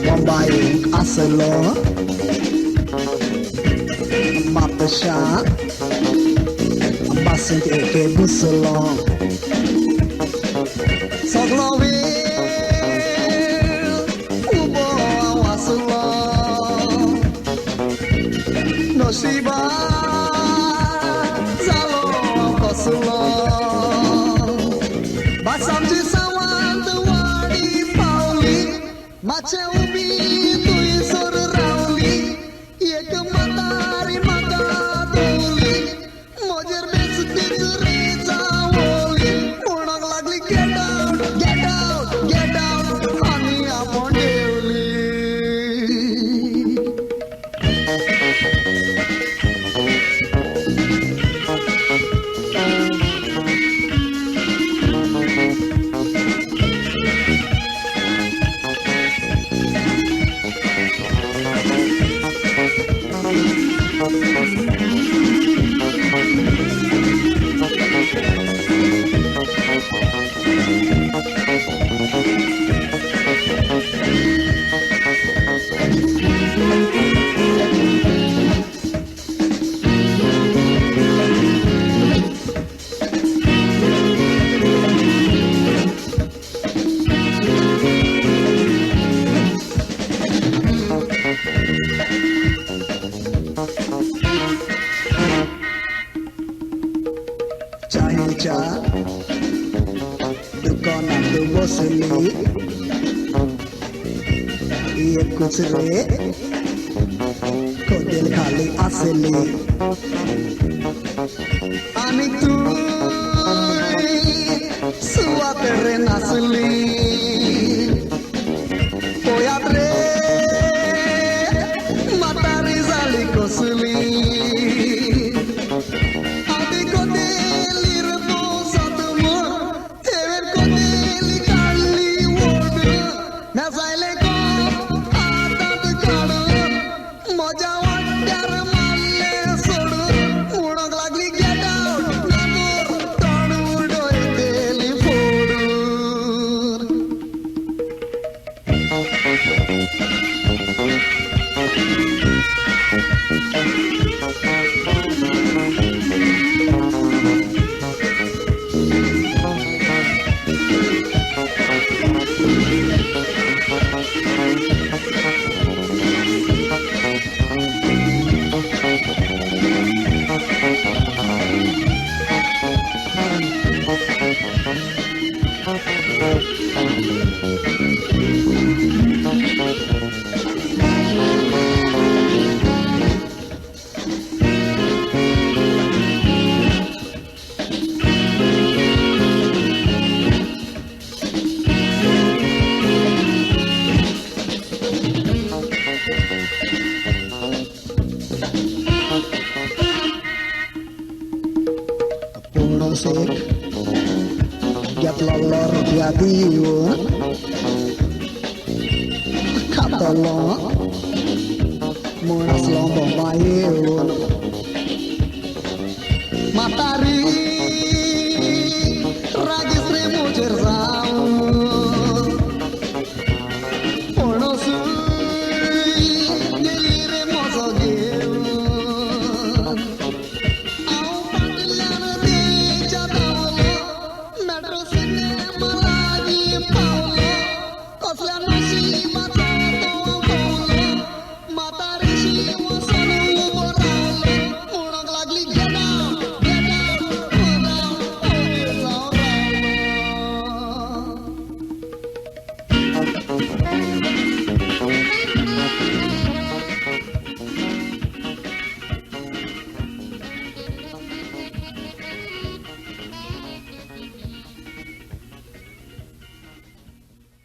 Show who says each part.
Speaker 1: मुंबईक आसलो म्हापशा बसींत एके घुसलो सगलो वेळ उबो हांव आसलो नशिबा जालो हांव कसलो बस आमची सावंतवाडी पावली मातशें उबी थंयसर रावली एक म्हातारी म्हाका दवली म्हजेर बेसतीच रे जावली म्हणूंक लागली get out get out get out आनी आपूण देंवली. च्याच्या दुकानांत बसली एकूच रे कदेल खाली आसली आनी तूं सुवात रे नासली पळयात रे म्हातारी जाली कसली घेतलो रुपया दिवन खातलो म्हूण आसलो बोंबायेर.